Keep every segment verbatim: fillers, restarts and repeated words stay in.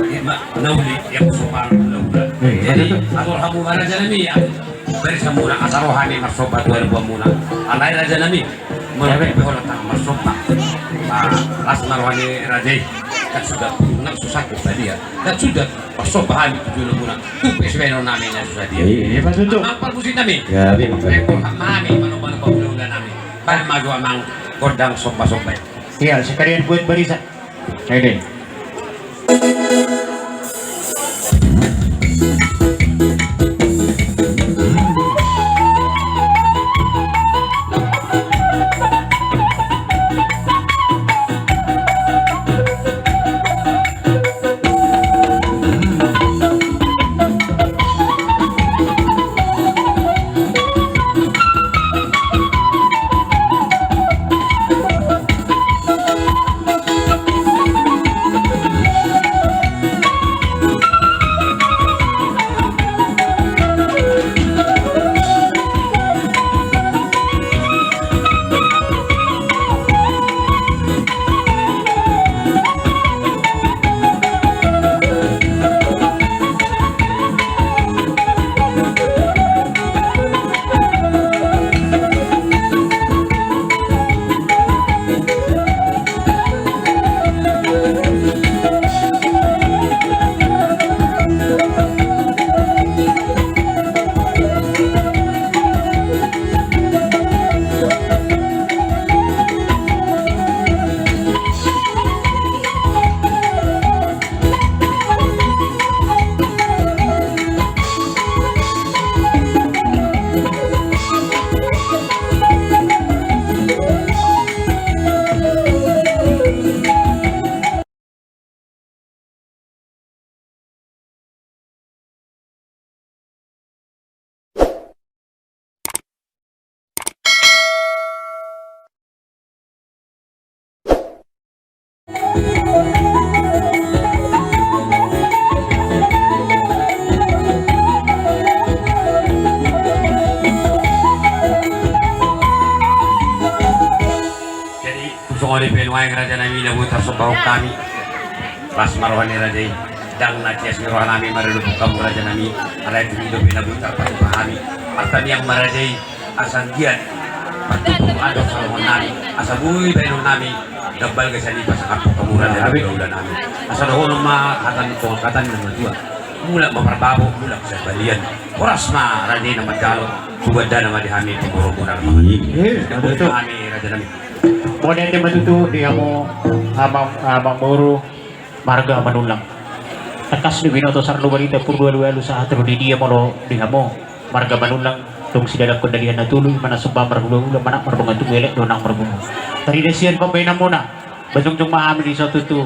Ima na uli, ia somba hula-hula. Jadi, atur hamu ma raja nami, baris hamuna, asa ro hami marsomba tu adopanmuna. Alai raja nami, molo pe holan tang marsomba, las ma roha ni raja i. Kan suda, nang so sanggup ba dia. Kan suda, marsomba hami tu jolomuna. Tupe sibaenon nami na so sadia. Ima tutu. Amang parmusik nami. Ia, ima. Hami manoba-noba hula-hula nami. Baen ma jo amang gondang somba-somba i. Ia, sekalian buat barisan. Ede. Jadi, tung songon i pe nuaeng raja nami na boi tarsombahon hami. Las ma roha ni raja i. Ndang na cias ni roha nami marelupuk hamu raja nami. Alai tung i dope na boi tarpatupa hami. Martamiang ma raja i. Asa anggiat patupa adong saluhut nami, asa boi baenon nami. Ndang balga sian i pasangap hamu raja nami, hula-hula nami. Asa dohonon ma hata ni tongon hata ni na matua. Mulak ma parbabo, mulak sian balian. Horas ma raja i na manjalo. Tu gandana ma di hami pamboruon muna. Hami raja nami. Mauliate ma tutu di hamu amang, amangboru marga Manullang. Tangkas do binoto sar do barita pur dua dua alu sahat ro di dia molo di hamu marga Manullang. Tung sidadangkon dalihan na tolu, i ma na somba marhula-hula, manat mardongan tubu, elek do nang marpungu. Tarida sian pambaenanmuna, bajongjong ma hami dison tutu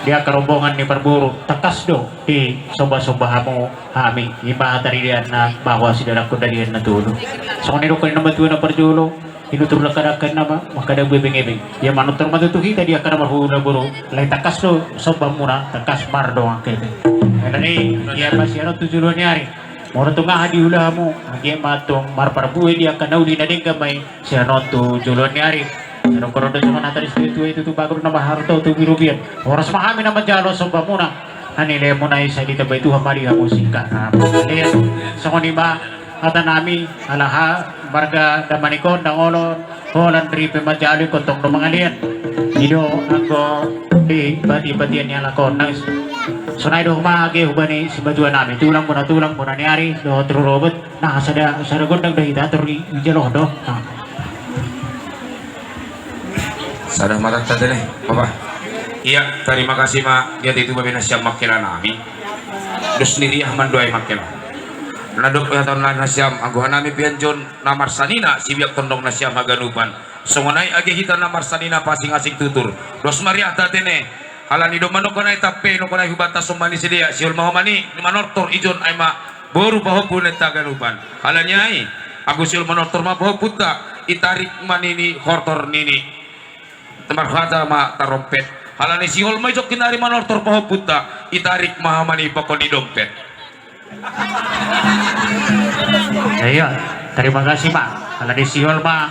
di angka rombongan ni parboru. Tangkas do disomba-somba hamu hami. I ma taridaanna bahwa sidadangkon dalihan na tolu. Songon i do hon na matua na parjolo. Inutur dangka-dangka nama, mangkada buebeng-ebeng. Ia manortor ma tutu hita di angka na marhula boru. Alai tangkas do sombaonmuna, tangkas mardongan hepeng. Alani i, ia ma sian on tu joloan ni ari. Molo tung aha di ulaonmu, anggiat ma tung marparbue di angka na uli na denggan ma i sian on tu joloan ni ari. Adong do songon hata ni situa-tua i, tutu bagot na maharto tu birubian. Horas ma hami na manjalo sombaonmuna. Hanileanmuna i sai ditambai Tuhan ma di hamu singkat. Songon i ma hata nami, ala ha marga damanik on, ndang olo holan ripe manjalo, ingkon tong do mangalean. I do anggo di pati-patian ni halak on. Sonai do ma age hubani simatua nami, tulang bona tulang, bona ni ari dohot rorobot. Nah, sada, sada gondang do hita, atur dijalo do. Sada mata tadi nih, apa? Ia, tarima kasih ma, ia itu babe nasiam mangkela nami. Dos ni riah mandoai mangkela. Na dok ya taon na nasiam, anggo hanami pian jon na marsanina, sibiak tondong nasiam haganupan. Songon ai age hita na marsanina pasing-asing tutur. Dos ma riah tadi nih. Alani do manokon ai tampe, nokon ai hubanta sombani sidea, siol ma homani, manortor ijon ai ma. Boru pahompu ni taganupan. Alani ai, anggo siol manortor ma pahompunta, itarik ma nini hortor nini. Marhata ma tarompet. Alani siol ma i jongkin ari manortor pahompunta, itarik ma hamani pokon ni dompet. Ia, tarima kasih ma. Alani siol ma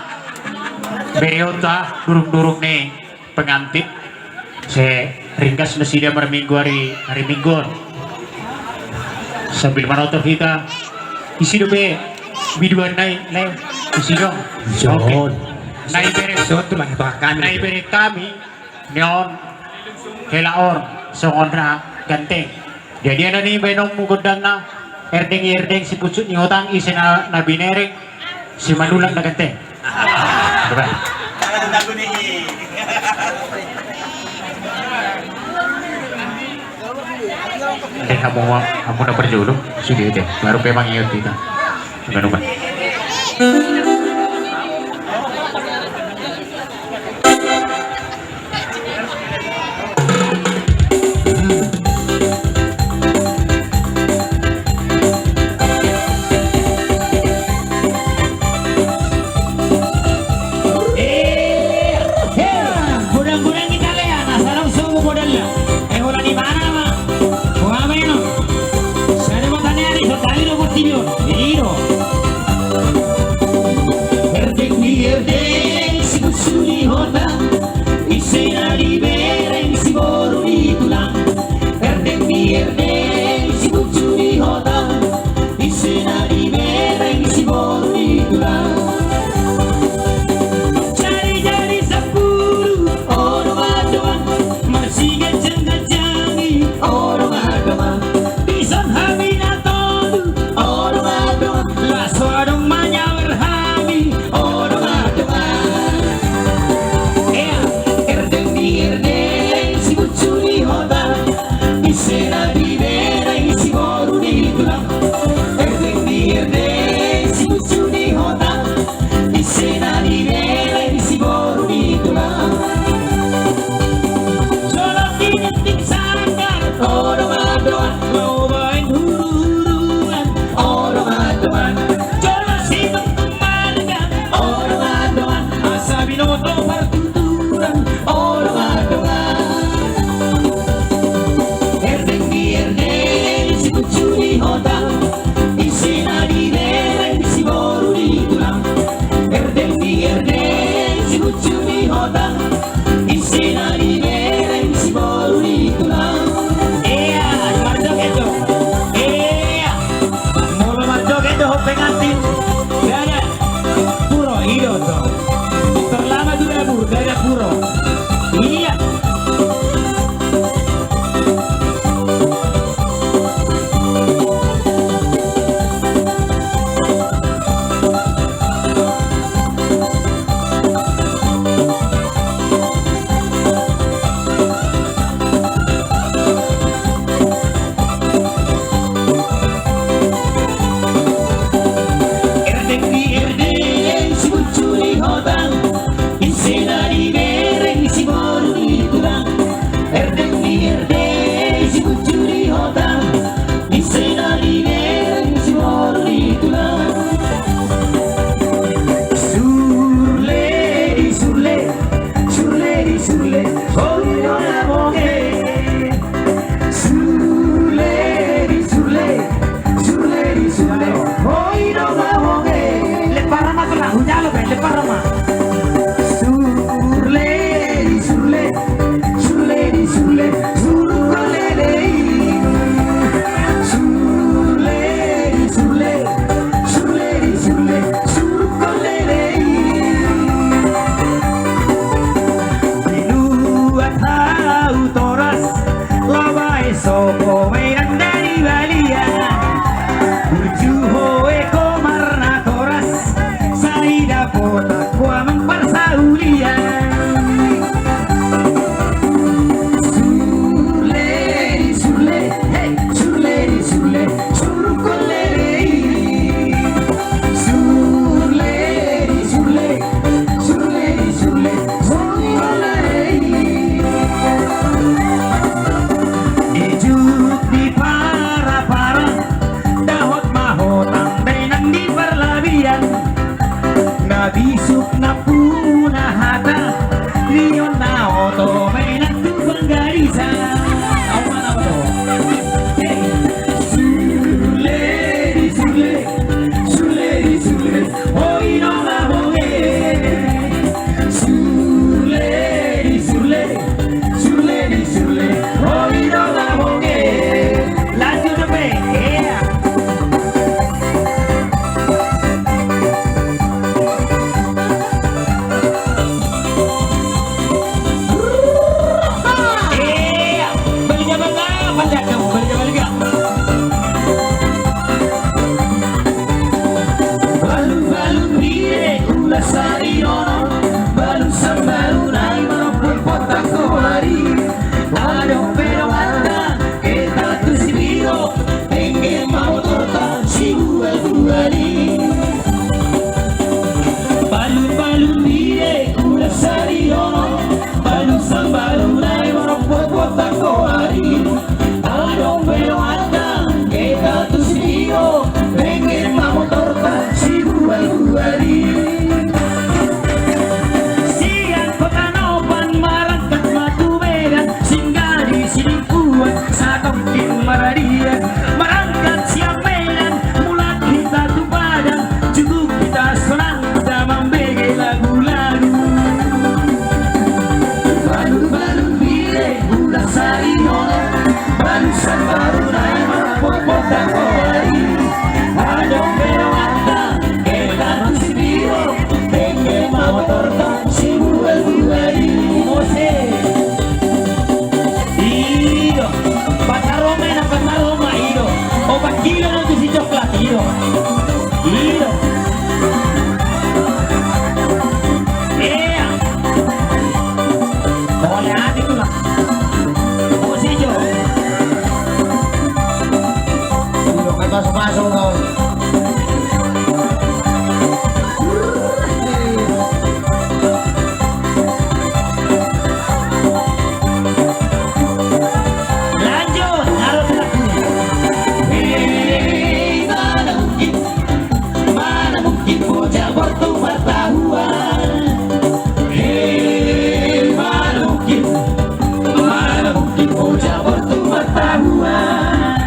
bereonta durung-durung ni pengantin. Se Ringgas nasida marminggu ari, ari Minggu on. Sambil manotor hita, ise dope biduan nai, Leo? Ise do? Ison. Oke. Na ibere, ison tu, Bang, tu hami. Na ibere hami, ni on, hela on, songon na ganteng. Jadi, ada ni baenonmu gondangna, Erdeng i erdeng, si pucuk ni hotang, ise na, na binereng, si manulak na ganteng. Coba. Eh, hamu, hamu na parjolo, sude, baru pe mangiot hita. Uban, uban. Eh, eh, godang-godang hita, Lea, na salong sogo modalna. Eh, holan ibana ma. Boha baenon? Sada mata ni ari, so tali do portibi on. I do. Erdeng ni erdeng, si pucuk ni hotang, ise na dibereng, si boru ni tulang. Erdeng ni erdeng, si pucuk ni hotang, ise na dibereng, si boru ni tulang. Jari-jari sampulu, o dongan-dongan, marsiganjang-ganjangi, o dongan-dongan. Dison hami na tolu, o dongan-dongan, laos so adong manyawer hami, o dongan-dongan. Ea, erdeng ni erdeng, si pucuk ni hotang, ise na dibereng, si boru ni tulang. Erdeng ni erdeng, si pucuk ni hotang, ise na dibereng, si boru ni tulang. Jolo tinanting sanggar, o dongan-dongan, laho baen huru-huruan, o dongan-dongan. Jolo sitongtong marga, o dongan-dongan, asa binoto partuturan, o dongan-dongan. Erdeng ni erdeng, si pucuk ni hotang, ise na dibereng, si boru ni tulang. Erdeng ni erdeng, si pucuk ni hotang, ise na dibereng, si boru ni tulang. Ea, marjoget do. Ea, molo marjoget dohot pengantin, dadan puro, i do do. Terlambat tu dapur, dadan puro. Ia. Erdeng ni erdeng, si pucuk ni hotang, ise na dibereng, si boru ni tulang. Erdeng ni erdeng, si pucuk ni hotang, ise na dibereng, si boru ni tulang. Surle di surle, surle di surle, oi dongan bonge. Surle di surle, surle di surle, oi dongan bonge. Lepara ma, lepara, hujalo be, lepara ma. Surle di surle, surle di surle, surkon lelei. Surle di surle, surle di surle, surkon lelei. Binuat hau toras, laho baen sopo medan dari balian. Burju ho e komar natoras, sai dapotan ho amang parsaulian. Surle di surle, hei, surle di surle, surkon lelei. Surle di surle, surle di surle, surkon lelei. Di juk ni Ido do tu si coklat, ido. Ido. Iya. Boleh hati tulang. Musik jo. Udah kata sepasang kau. Lanjut, harus lagu. Hei, mana mungkin, mana mungkin bocah bortung martahuan. Hei, mana mungkin, mana mungkin bocah bortung martahuan.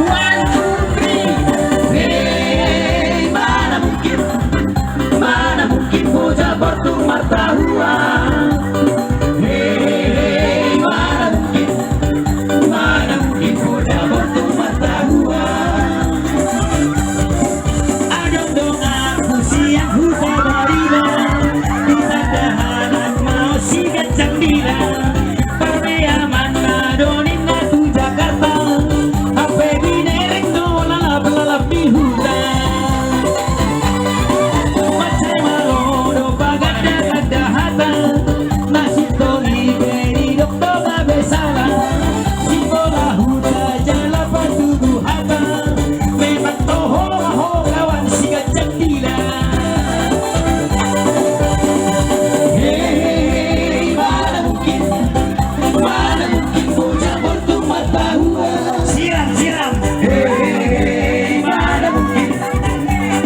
One, two, three. Hei, mana mungkin, mana mungkin bocah bortung martahuan. Hei, mana mungkin, mana mungkin bocah bortung martahuan. Adong donganku sian Huta Bariba, di tandahanan maon si Ganjang Dila. Parmeamanna do ninna tu Jakarta, hape binereng do lalap-lalap ni huta. Mansai malo do paganda-ganda hata, na sintong i pe didok do gabe sala. Sibola huta jala patudu hata, memang toho ma ho kawan si Ganjang Dila. Hei, mana mungkin, mana mungkin bocah bortung martahuan. Siram, siram. Hei, mana mungkin,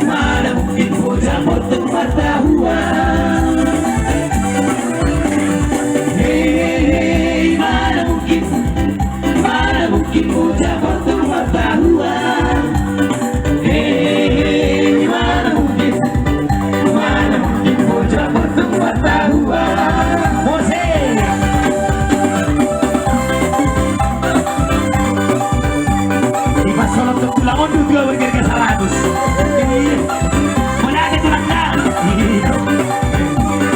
mana mungkin bocah bortung martahuan. Hei, mana mungkin, mana mungkin bocah bortung martahuan. Hei, mana mungkin, mana mungkin bocah bortung martahuan. Musik. Di pas solot tu tulang on tu dua berharga seratus. Iya. Mauliate tulang da. Iya.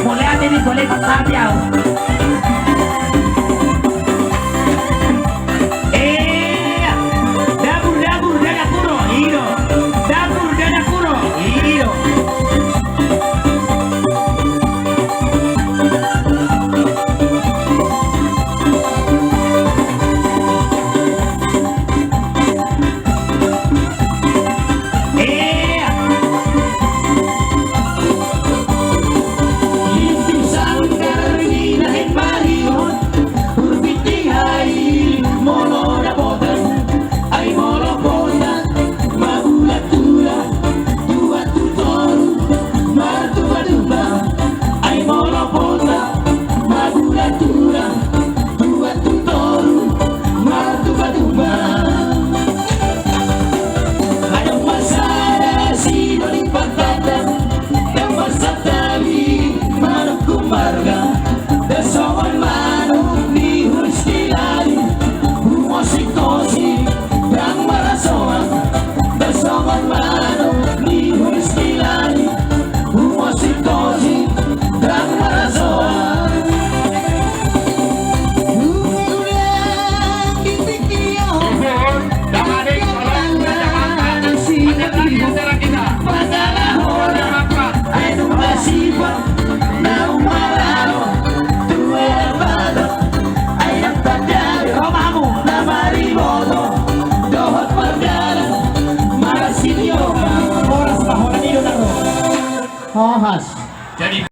Mauliate ni boleh patah dia. Eh, dapur, dapur, dapur, ido. Dapur, dapur, ido. Eh. Lintu sanggar ni na hemari on. Hurbiting ai molo dapotan, ai molo potak, mabulat-bulat, tuat tu toru, martumba-tumba, ai molo potak, mabulat-bulat, tuat tu toru, martumba-tumba. Adong ma sada sidoli parganda, ndang marsantabi manuk ummarga, ndang songon manuk ni huris ni lali, humosik-hosik ndang marasoan, ndang songon manuk ni huris ni lali, humosik-hosik ndang marasoan. Ndang adong, tolong, jangan, jangan lagi acara kita. Jangan lupa. Ai dung masipat na umaralo tu aek Batak, ai ndang tanda romamu na mariboto dohot mardalan marsitiongan. Horas ma, horas i do na ro. Horas. Jadi